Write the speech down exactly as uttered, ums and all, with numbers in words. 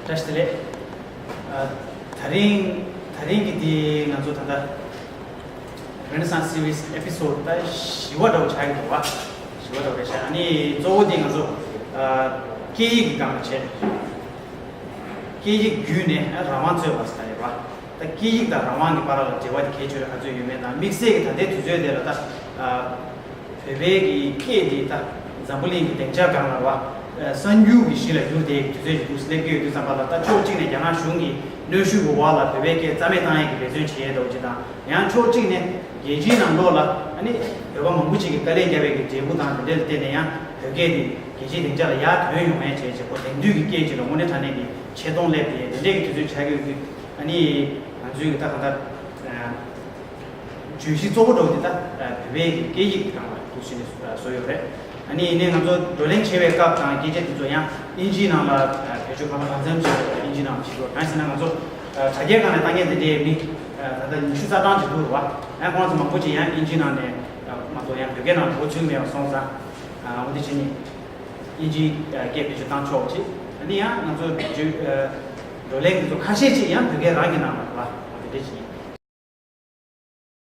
བཀྲ་ཤིས་བདེ་ལེགས། ཨ། དེ་རིང་དེ་རིང་གི་འདི་ང་ཚོ་ད་ལྟ་Renaissance Series episode ད་བཞི་པ་འདྲ་བོ་ཆགས་ཀྱི་འདུག་བ། བཞི་པ་འདྲ་བོ་རེད་ཤག་ཨ་ནི་གཙོ་བོ་འདི་ང་ཚོ་ཨ་སྐད་ཡིག་གི་སྒང་ལ་བྱས། སྐད་ཡིག་བརྒྱུད་ནས་རང་དབང་རྩོད་པ་ཟེར་ཡོད་པ། ད་སྐད་ཡིག་དང་རང་དབང་གི་བར་ལ་འབྲེལ་བ་དེ་གལ་ཆེ་རུ་ག་ཚོད་ཡོད་མེད་དང་། དམིགས་བསལ་གྱི་ད་ལྟའི་དུས་ཚོད་དེ་ལ་ད་ཨ་བོད་པའི་གི་སྐད་དེ་ད་འཛམ་བུ་གླིང་གི་སྡིངས་ཆ་སྒང་ལ་བ་གསར་འགྱུར་གྱི་གཞི་ལ་གྱུར་བསྡད་ཀྱི་དུས་ཚོད་ཅིག་འདུག་སླེབས་ཀྱི་ཡོད་དུས་ཙམ་པ་ལ། ད་ཕྱོགས་གཅིག་ནས་རྒྱ་ནག་གཞུང་གི་གནོན་ཤུགས་ཀྱི་འོག་ལ་བོད་པའི་སྐད་རྩ་མེད་བཏང་ཡས་ཀྱི་འབད་བརྩོན་བྱེད་ཡས་འདྲ་བོ་ཅིག་དང་། ཡང་ཕྱོགས་གཅིག་ནས་རྒྱལ་སྤྱིའི་ནང་ལོགས་ལ་ཨ་ནི་བོད་པ་མང་པོ་ཅིག་གིས་དཀའ་ལས་བརྒྱབ་པའི་གི་འབྲས་བུ་དང་དེ་འདྲ་ལ་བརྟེན་ནས་ཡང་བོད་སྐད་དེ་རྒྱལ་སྤྱིའི་སྡིངས་ཆ་ལ་ཡར་ཐོན་ཡོང་ཡས་བྱས་བྱས། ཁོ་དེང་དུས་ཀྱི་སྐད་ཅིག་ལ་དངོས་གནས་དྲང་གནས་ཀྱི་ཆེ་མཐོང་སླེབས་ཏེ་དེ་འདྲས་ཀྱི་དུས་ཚོད་ཆགས་ཀྱི་ཡོད་དུས། ཨ་ནི་ང་ཚོའི་གི་ད་གང་ལྟར་བརྗོད་གཞི་གཙོ་བོ་འདྲ་བོ་དེ་ད་བོད་པའི་གི་སྐད་ཡིག་གི་སྒང་ལ་འདུག་སེ་ནས་བཟོས་ཡོད་རེད། ཨ་ནི་ཡིན་ནའི་ང་ཚོ་བགྲོ་གླེང་བྱེད་པའི་སྐབས་དང་སྐད་ཆ་དེ་ཚོ་ཡང་དབྱིན་ཇིའི་ནང་ལ་བེད་སྤྱོད་གང་ལ་གང་འཚམ་བྱས་དབྱིན་ཇིའི་ནང་ལ་བྱེད་དགོས། གང་ཡིན་ཟེར་ན་ང་ཚོ་དྲ་རྒྱའི་སྒང་ནས་བཏང་མཁན་དེ་འདྲའི་མི་ད་ལྟ་ཉི་ཤུ་རྩ་གྲངས་ཅིག་འདུག་རེད་བ། ཡང་ཁོང་ཚོ་མང་པོ་ཅིག་ཡང་དབྱིན་ཇིའི་ནང་ནས་མ་གཏོགས་ཡང་བོད་སྐད་ནང་འགྲོ་ཚུལ་མེད་པ་སོང་ཙང་། འོ་འདི་བྱས་ནས་དབྱིན་ཇིའི་སྐད་བེད་སྤྱོད་བཏང་ཆོག་ཅིག་ཨ་ནི་ཡང་ང་ཚོ་བེད་སྤྱོད་བགྲོ་གླེང་འདི་ཚོ་ཁ་ཤས་ཅིག་ཡང་བོད་སྐད་རང་གི་ནང་ལ་རེད་བ། འོ་དེ་འདྲ་ཅིག་ཡིན།